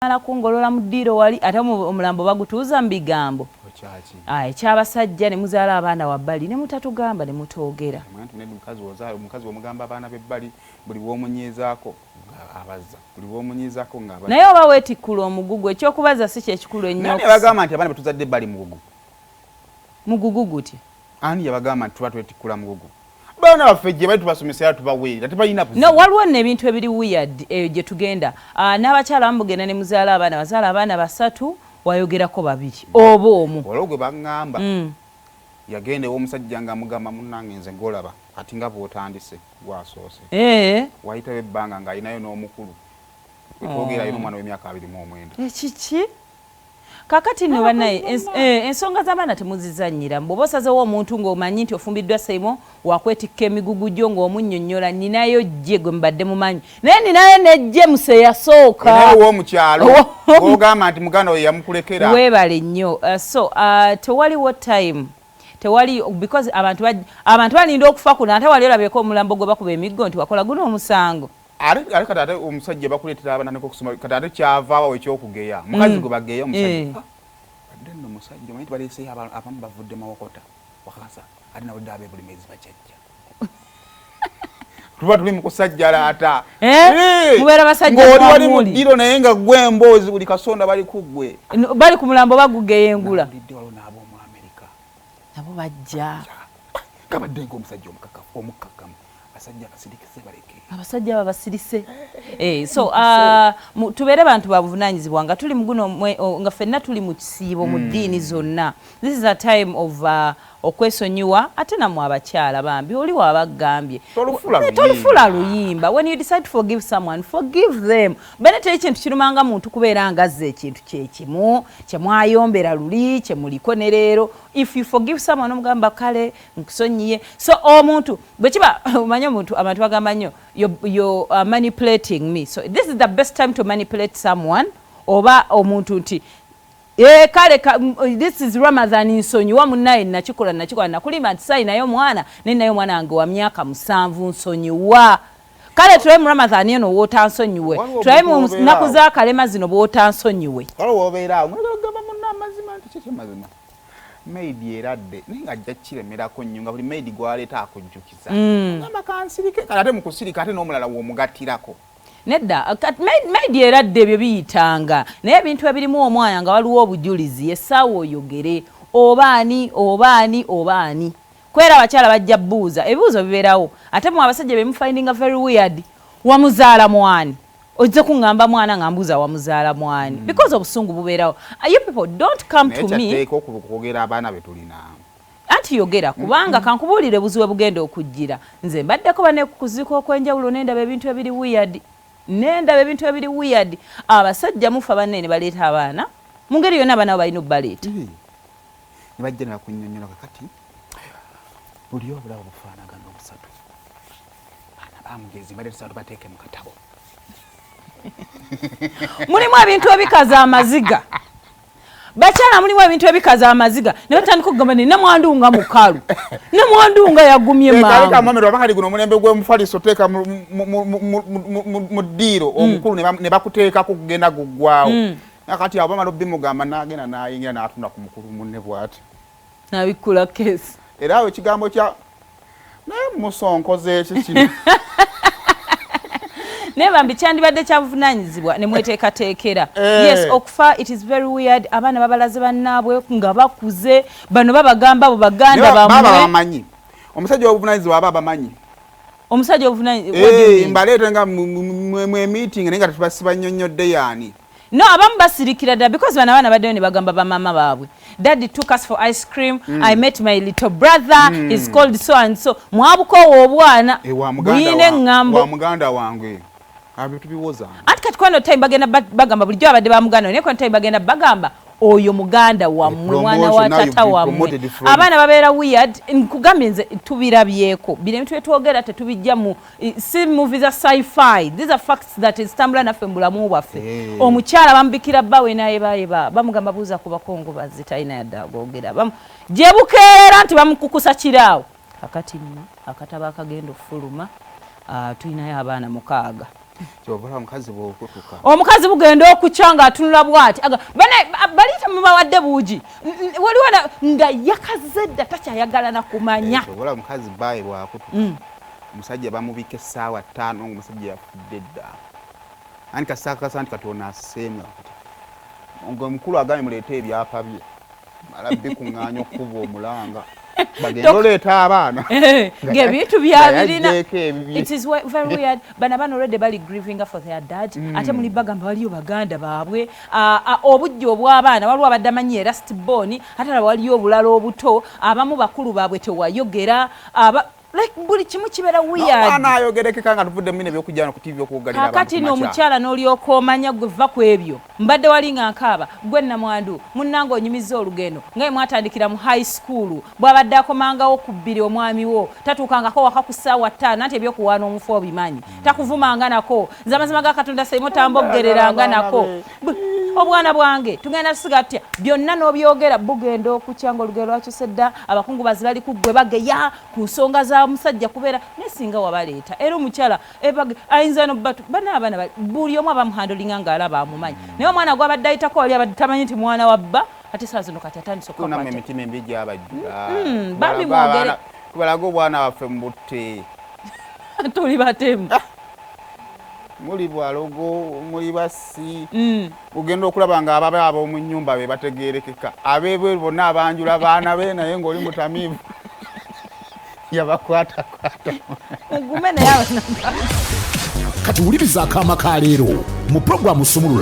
Mala kungolola mu ddiiro wali, ate omulambo bagutuuza mu bigambo. Ekyabasajja ne muzaala abaana wabbali ne mutatugamba ne mutoogera. Omukazi womugamba abaana b'ebbali, buli w'omunyiizaako abazza, buli w'omunyiizaako nga Naye oba weetikkula omugugu, ekyokubaza si kyekikulu ennyo. Nani yabagamba nti abaana betuzadde ebbali mugugu? Mugugu gutya? Ani yabagamba nti tuba twetikkula mugugu? Baana baffe gye bali tubasomesa era tubaweerera, tebalina buzibu. No, waliwo nno ebintu ebiri weird eyo gye tugenda. N'abakyala abamu mugenda ne muzaala abaana, bazaala abaana basatu, wayogerako babiri oba omu. Waliwo gwe baŋŋamba yagenda ew'omusajja ng'amugamba, "Munnange, nze ng'olaba kati nga bw'otandise gwasoose." Wayitayo ebbanga ng'alinayo n'omukulu wetwogera, alina omwana w'emyaka 29. Ekiki? Kakati nno bannaye, ensonga z'abaana temuzizannyira. Bw'oba osazewo omuntu ng'omanyi nti ofumbiddwa Saimo, wakwetikka emigugu gyo ng'omunnyonnyola, ninayo gye gwe mubadde mumanyi, naye ninayo ne James eyasooka. Naye ow'omukyalo gw'ogamba nti muganda we yamukulekera. Weebale nnyo. So tewaliwo time, tewali, because abantu balinda okufa kuno, ate wali olabyeko omulambo gwe bakuba emiggo nti wakola guno omusango? Ate kati ate omusajja bakuleetera abaana okusoma, kati ate kyavaawo ekyokugeya mukazi gwe bageya omusajja. Ah, badde nno musajja omanyi tibaleeseyo abamu bavudde Mawokota wakakasa, ate nawulidde ab'ebulimezi bakyajja, tuba tuli mu kusajjalaata. Eh? Mubeera basajja. Ng'oli wali mu ddiro, naye nga gwe emboozi buli kasonda bali ku ggwe. Bali ku mulambo bagugeyengula. Nawulidde waliwo n'ab'omu Amerika. Nabo bajja. Kabadde ng'omusajja omukakafu omukkakkamu, basajja abasirikise baleke. Abasajja abo basirise. So tubeere bantu babuvunaanyizibwa nga tuli muguno nga ffenna tuli mu kisiibo mu ddiini zonna. This is a time of okwesonyiwa. Ate nammwe abakyala bambi, oli waaba agambye Tolufuula luyimba. Tolufuula luyimba. When you decide to forgive someone, forgive them. Bene teri kintu kirumanga muntu kubeera ngazza ekintu kyekimu kyemwayombera luli kyemuliko ne leero. If you forgive someone, omugamba, "Kale, nkusonyiye." So omuntu bwe kiba omanye omuntu, abantu bagamba nnyo, "You're manipulating me." So this is the best time to manipulate someone oba omuntu nti, "Kale this is Ramadan, nsonyiwa munnaye, nakikola nakulimba nti sayi naye omwana, naye naye omwana wange wa myaka 7, nsonyiwa. Kale tulabe mu Ramadan eno wootansonyiwe." Waliwo Tulabe mu omuntu nnaku obeera z'akalema zino bw'otansonyiwe. Waliwo wobeera awo ngagamba munna amazima nti kiki mazima maid eradde, naye nga ajja kiremerako nnyo nga buli maid gwaleeta akujjukiza. Gamba kansirike, kale ate mu kusirika ate n'omulala w'omugattirako. Nedda, maid eradde ebyo biyitanga, naye ebintu ebirimu omwana nga waliwo obujulizi, essaawa oyogere oba ani oba ani oba ani, kwera abakyala bajja buuza ebibuuzo bibeerawo. Ate mu abasajja bemufindinga very weird, wamuzaala mwani? Ojja kuŋŋamba mwana nga mbuuza wamuzaala mwani, because obusungu bubeerawo. You people don't come naye to me. Kyatteeka okwogera abaana be tulina. Anti yogera, kubanga kankubuulire buzibu bugenda okujjira. Nze mbaddeko bane kuziika okw'enjawulo, nendaba ebintu ebiri weird, nendaba ebintu ebiri weird. Abasajja mufa banne ne baleeta abaana mu ngeri yonna, abaana bo balina obbaleeta. Ne bajja ne bakunnyonnyola, kakati buli obulabo bufaanagana obusatu, baana bamugezi mbadde tusaba tubateeke mu katabo. Mulimu ebintu ebikaza amaziga, bakyala, mulimu ebintu ebikaza amaziga ne batandika okugamba ne namwandu nga mukalu, namwandu nga yagumye mangu. Kamamero abakali guno omulembe gw'omufaliso, teeka mu ddiiro omukulu ne bakuteekako kugenda guggwawo. Nakati abo bamala obimugamba, n'agenda n'ayingira n'atunda ku mukulu munne bw'ati. Nabikkula case. Era awo ekigambo kya naye musonkoze eki kino. Naye bambi kyandibadde kyabuvunaanyizibwa ne mweteekateekera. Eh. Yes, okufa, it is very weird. Abaana babalaze bannaabwe nga bakuze, bano babagamba abo baganda baba bammwe. Bamanyi omusajja w'obuvunanyizibwa aba abamanyi. Omusajja obuvunaanyizibwa, what do you mean? Mbaleete nga mwe meeting, naye nga tetubasiba nnyonnyodde yaani. No, abamu basirikira ddala because bano abaana baddeyo ne bagamba bamama baabwe, "Daddy took us for ice cream. I met my little brother. He's called so and so." Mwabukoowa obwana. Eh, wa muganda buyina eŋŋambo. Wa muganda wange abyo tubiwoza. Anti kati kwano time bagenda bagamba bulijjo abadde ba muganda, naye kwano time bagenda bagamba oyo muganda wammwe, mwana wa tata wammwe. Abaana babeera weird. Nkugambye nze tubirabyeko bino ebintu byetwogera, tetubijja mu si movie za sci-fi. These are facts that zitambula naffe mu bulamu bwaffe. Omukyala bamubikira bbawe nayebayeba, bamugamba buuza ku bakongobazi, talina yadde agogera. Gye bukeera nti bamukukusa kiraawo. Kakati nno akatabo akagenda ofuluma, tulinayo abaana 6. Kyova omukazi bw'okutuka. Omukazi bugenda okukya ng'atunula bw'ati, bali temubawadde buugi, waliwo nga yakaze dda, takyayagala na kumanya. Kyova omukazi baaye bw'akutuka, omusajja bamubika essaawa 5 ng'omusajja yafudde dda. Ani kasakasa nti Katonda asseemu, nga omukulu agambye muleete ebyapa bye, mala bikuŋŋaanya okukuba omulanga, bagenda oleeta abaana. Ng'ebintu byabirina. It is very weird. Bano abaana already bali grieving for their dad, ate muli bagamba waliyo baganda baabwe, obujja obw'abaana, waliwo abadde amanyi era stibon, ate alaba waliyo obulala obuto, abamu bakulu baabwe tewayogera, like buli kimu kibeera weird. Omwana ayogerekeka nga tuvudde mu bino ebyokujja ku TV okwogalira abantu. Kakati no omukyala n'olyoka omanya gwe va ku ebyo. Mbadde wali nga nkaaba, gwe namwandu munnange onyumiza olugendo nga mwatandikira mu high school, bw'abadde akomangawo ku 2 omwami wo tatuukangako waka ku ssaawa 5, anti ebyokuwaana omufu obimanyi, takuvumanga nako. Nze amazima ga Katonda seimu tamboggereranga nako. Obwana bwange tugenda tusiga tutya, byonna n'obyogera, bugenda okukya ng'olugero lwakyuse dda, abakungubazi bali ku ggwe bageya ku nsonga za musajja kubeera nesinga wabaleeta. Era omukyala ayinza nobatu bana abaana buli omu abamuhandolinga ng'alaba amumanyi, naye omwana gw'abadde ayitako wali abadde tamanyi nti mwana wa bba, ate saa zino kati atandise okukakwata. Emitima embi gyabajjula. Bambi mwogere. Tubalaga obwana baffe mu butte. Tuli batemu. Muli bwalogo, muli bassi. Ogenda okulaba nga ababe ab'omu nnyumba be bategeerekeka, abeebweru bonna abanjula baana be, naye ng'oli mutamiivu yabakwatakwata. Mugume naye abana. Kati wuliriza akaama ka leero mu puroguramu Sumulula.